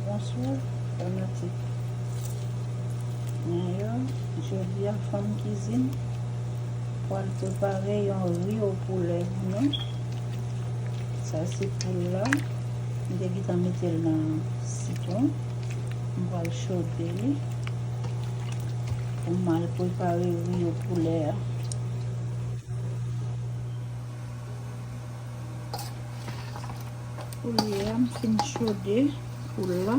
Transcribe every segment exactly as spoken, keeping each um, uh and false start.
Bonswa, fanatik mwen yo. Jodi a, Fanm Kizin pral prepare yon ri o poulè pou nou. Sa se poul la. M te gentan mete l nan sitwon. M pral chode li pou m al prepare ri o poulè a. Koulye a, m fin chode poul la.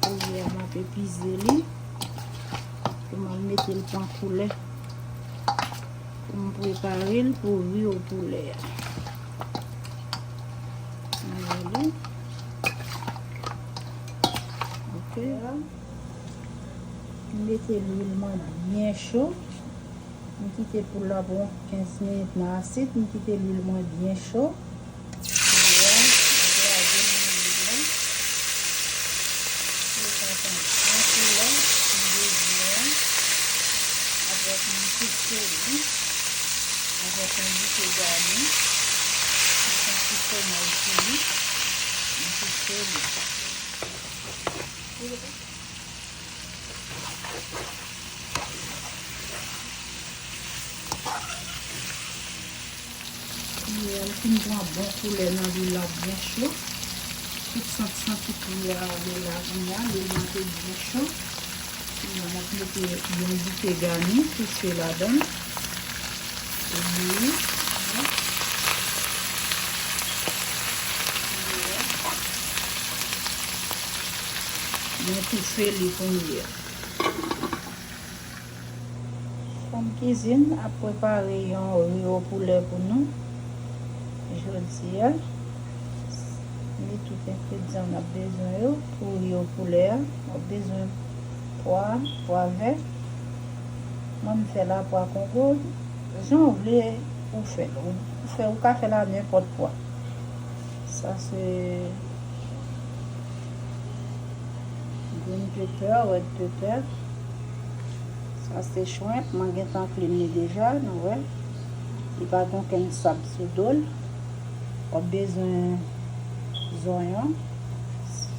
Koulye a, m ap epize li pou m al mete l pran koulè, pou m prepare l pou ri o poulè a. Gade. Ok. M mete lwil mwen byen cho. M kite poul la pou yon kenz minit nan asid. M kite lwil mwen byen cho. Koulye a, m ap lage m nan lwil la. Li ka pran byen koulè m bezwen an. Apre m kite li. Apre m kite gade. M pran ti fòmaj sou li. M kite li. Koulye a, l fin pran bon koulè nan lwil la byen cho. Tout sant santi koulye a ale la kounye a, lwil la te byen cho. Kounye a, m ap mete yon bouke gani toufe ladan l. Epi, mwen toufe li kounye a. Fanm Kizin ap prepare yon ri o poulè pou nou jodi a. Li tout engredyan n ap bezwen yo pou ri o poulè a. W ap bezwen pwa, pwa vè. Mwen, m fè lapwa kongo. Jan w vle ou fè l. Ou, ou fè, ou ka fè l a nenpòt pwa. Sa se green pepper, red pepper. Sa se shrimp, mwen gentan clean li deja, nou wè. Li pa gen okenn sab sou do l. W ap bezwen zonyon,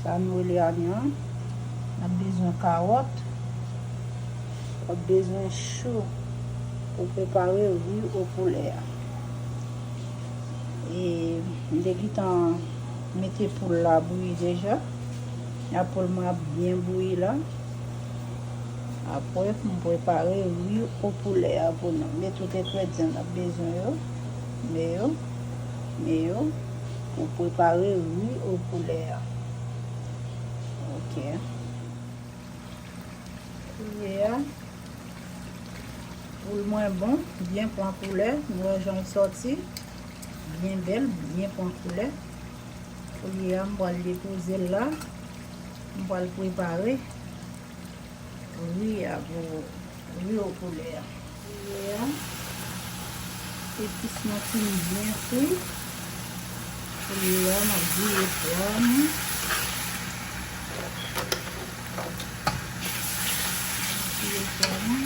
sa nou rele anyon. N ap bezwen kawòt. W ap bezwen chou pou prepare ri o poulè a. E m te gentan mete poul la bouyi deja. Poul mwen ap byen bouyi la. Apre, pou m prepare ri o poulè a pou nou. Men tout engredyan n ap bezwen yo. Men yo. Men yo. Pou prepare ri o poulè a. Ok. Koulye a, poul mwen bon, byen pran koulè. Nou wè jan l sòti. Byen bèl, byen pran koulè. Koulye a, m pral depoze l la. M pral prepare ri a pou ri o poulè a. Koulye a, epis mwen fin byen fri. Koulye a, m ap vire pwa mwen. M ap vire pwa mwen.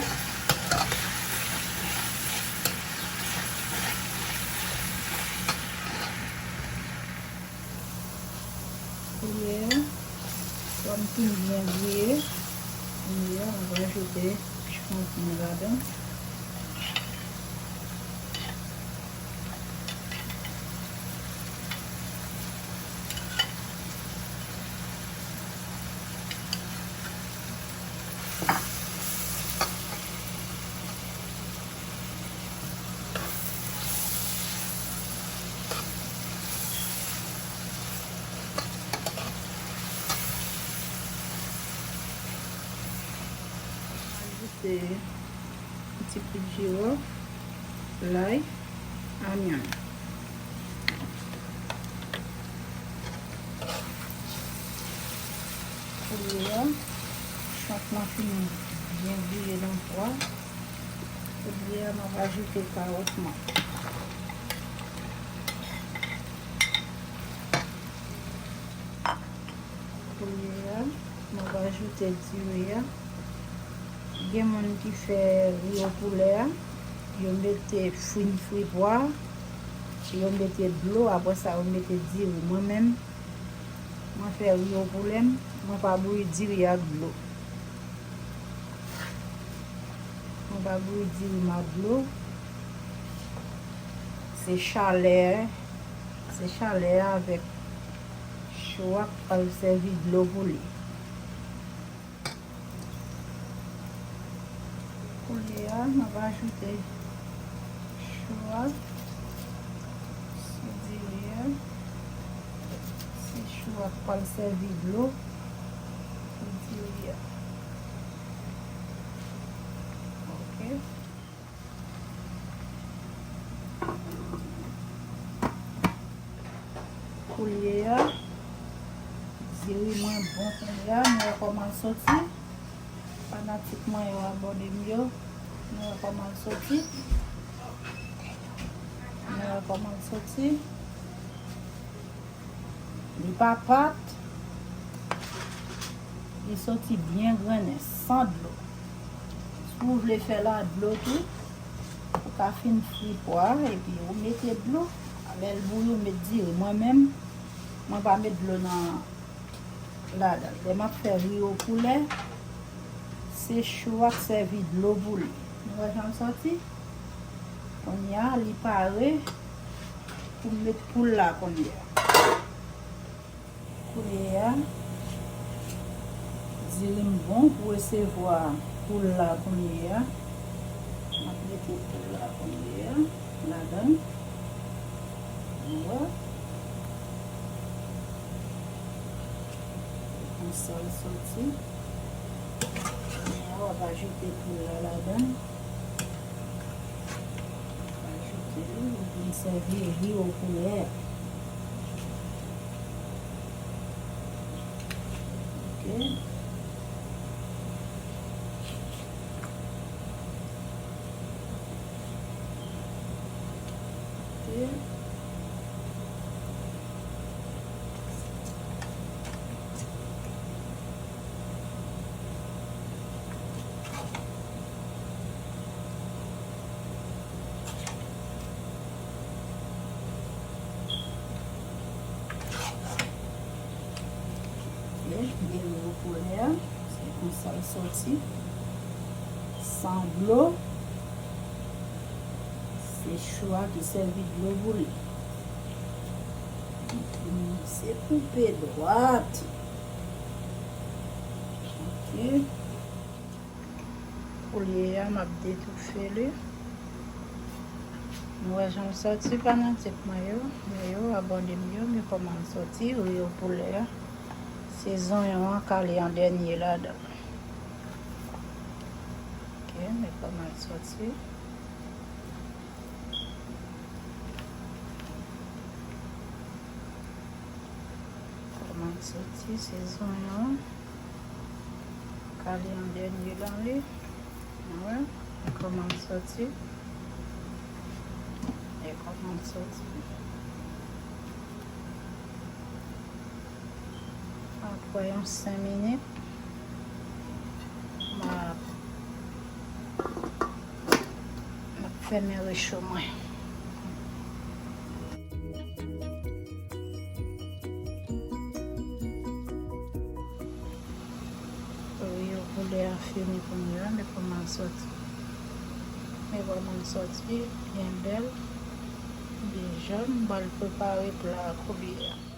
Koulye a, pwa m fin byen vire. Koulye a, m ap ajoute shrimp mwen ladan. Ajoute yon ti poud jiwòf, lay, anyon. Koulye a, shrimp lan fin byen vire nan pwa. Koulye a, m ap ajoute kawòt mwen. Koulye a, m ap ajoute diri a. Gen moun ki fè ri o poulè a, yo mete frin fri pwa, yo mete dlo, apre sa yo mete diri. Mwen menm, Mwen fè ri o poulè m, mwen pa bouyi diri ak dlo. Mwen pa bouyi diri m ak dlo. Se chalè, se chalè avèk cho a k pral sèvi dlo pou li. Koulye a, m ap ajoute cho a sou diri a. Se cho a k pral sèvi dlo pou diri a. Ok. Koulye a, diri mwen bon koulye a, nou wè kòman l soti. Fanatik mwen yo, abòne m yo, nou wè kòman l soti. Nou wè kòman l soti. Li pa pat. Li soti byen grennen, san dlo. Si w vle fè l a dlo tou, ou ka fin fri pwa, epi ou mete dlo. Lè l bouyi, ou met diri. Mwen menm, mwen pa met dlo nan, ladan l. Lè m ap fè ri o poulè, se cho a k sèvi dlo pou li. Nou wè jan l soti? Kounye a, li pare pou m met poul la kounye a. Kounye a, diri m bon pou resevwa poul la kounye a. M ap mete poul la kounye a ladan l. Ou wè? Konsa l soti. Kounye a, w ap ajoute poul la ladan l. Ajoute li, ou vin sèvi ri o poulè a. Ok. Ok. Ok, diri o poulè a, se konsa l soti. San dlo. Se cho a ki sèvi dlo pou li. Se koupe dwat. Ok. Koulye a, m ap detoufe li. Nou wè jan l soti, fanatik mwen yo. Yo, abòne m yo, men kòman l soti, ri o poulè a. Se zonyon an kale an dènye ladan l. Ok, men kòman l soti. Kòman l soti, se zonyon an. Kale an dènye nan li. Nou wè kòman l soti. E kòman l soti. Apre yon senk minit, m ap, m ap fèmen recho mwen. Wi, poulè a fini kounye a, men kòman l soti. Men kòman l soti, byen bèl, byen jòn. M pral prepare pla a kounye a.